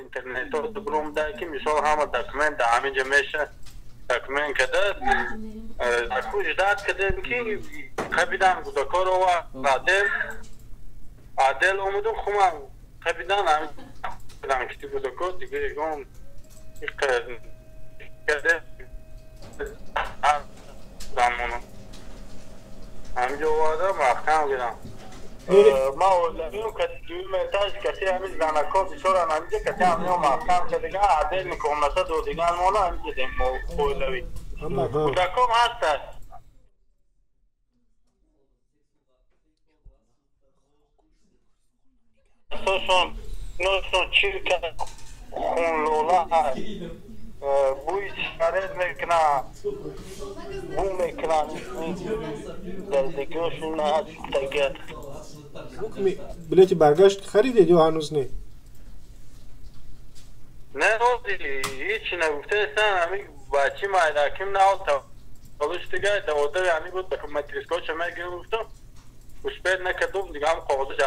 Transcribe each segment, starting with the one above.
интернет бром да ки мисол ҳама документ да ҳаминҷа меша документ када аку ждать кадем ки қабидан гудакоро адел адел омудум хуман қабидан ҳамин ки гудако дига ягон каде замону ҳаминҷо оварда маҳкам гирам. Ма ойлавиам каси дуюм этаж каси ҳамин занако бисёран ҳаминҷа каси ҳамино маҳкам кардаган отдельный комната додиган мола ҳаминҷа дем ойлавӣ кӯдаком ҳастад. Асосон носон чирка хунлола бӯи сигарет мекунад, бӯ мекунад, дардагиҳошон ҳастага. Ҳукми билети баргашт харидед ё ҳанӯз не? Не, ҳичи нагуфтаестан. Ҳамин бачи майдаким нав таваллуд шудага даводави ҳамин буд, матрискоча мегирим гуфтам, успеть накардум, дига ҳам коғозаш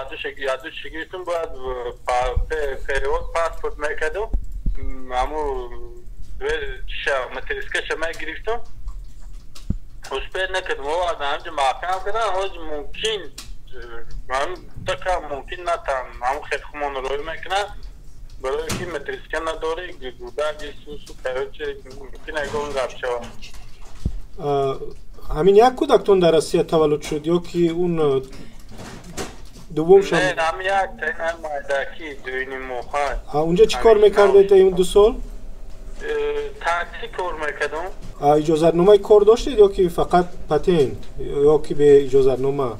ядуша гирифтум, бояд перевод паспорт мекардум, ҳаму матрискаша мегирифтум, успеть накардум, овардам ҳамҷа маҳкам кардам. Ҳози мумкин така мумкин натан ҳамн хел хумон роӣ мекунад, барое ки матриска надорӣ, гудаги сусу короче мумкин ягон гап шавад. Ҳамин як кӯдактон дар Россия таваллуд шуд ё ки он дуввумшам? Не, ҳамин як та майдаки дуюним моҳа. Унҷа чӣ кор мекардед ин 2 сол? Такси кор мекардам. Иҷозатномаи кор доштед ё ки фақат патент ё ки бе иҷозатнома?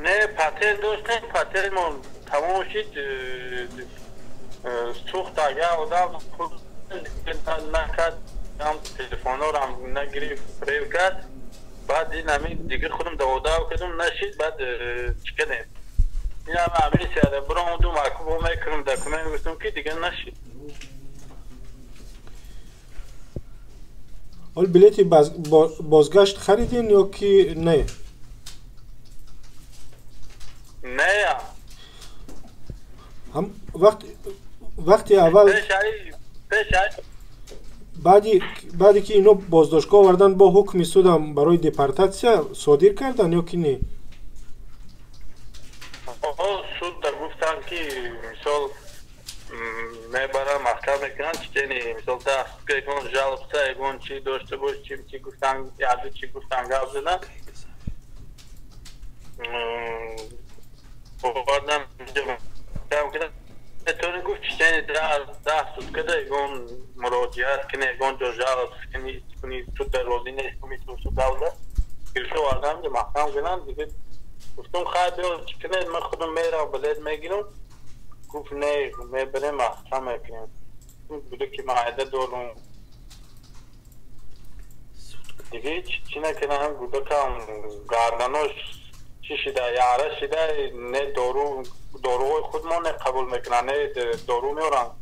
Не, патент доштем, патентмон тамом шид, сӯхт. Агар одам накард, ҳам телефонҳоро нагирифт, фиреб кард. Баъд ин ҳамин дига худам даводав кардам, нашид. Баъд чӣ кардем, ин ҳама амнисияда биромадум, аку мекунам документ гуфтам ки дига нашид. Ҳол билети бозгашт харидин ё ки не? Не. Вақти аввал баъде ки ино боздоштгоҳ овардан, бо ҳукми судам барои депортатсия содир кардан ё ки не? Суд гуфтанд ки мисол мебарам, маҳкам мекунанд читени мисол даст ягон жалобса, ягон чи дошта бош, чи чи гуфтан, яду чи гуфтан, гап задан овардан. Метавонӣ гуфт читени 10 суткада ягон муроҷиат кунӣ, ягон ҷо жалоб кунӣ, кунӣ, суд розӣ нест, суд давда гирифта овардан, маҳкам кунанд. Дига гуфтум: «Хайр, биё, чӣ кунед, ман худам мерам, билет мегирам». Гуфт: «Не, мебарем, маҳкам мекунем». Буда ки майда дорум, дига ҳеч чӣ накардам. Гудакам гарданош чӣ шида, яра шида, не дору, доруҳои худмон не қабул мекунанд, не дору меоранд.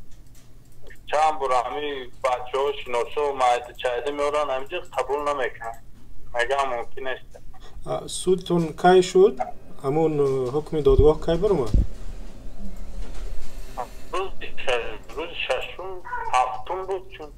Чанд бор ҳами бачаҳо, шиносо, майда чайда меоранд ҳамиҷа, қабул намекунанд, мегӯям мумкин нест. Судтон кай шуд? Ҳамун ҳукми додгоҳ кай баромад? Рӯзи шашум, ҳафтум буд, чун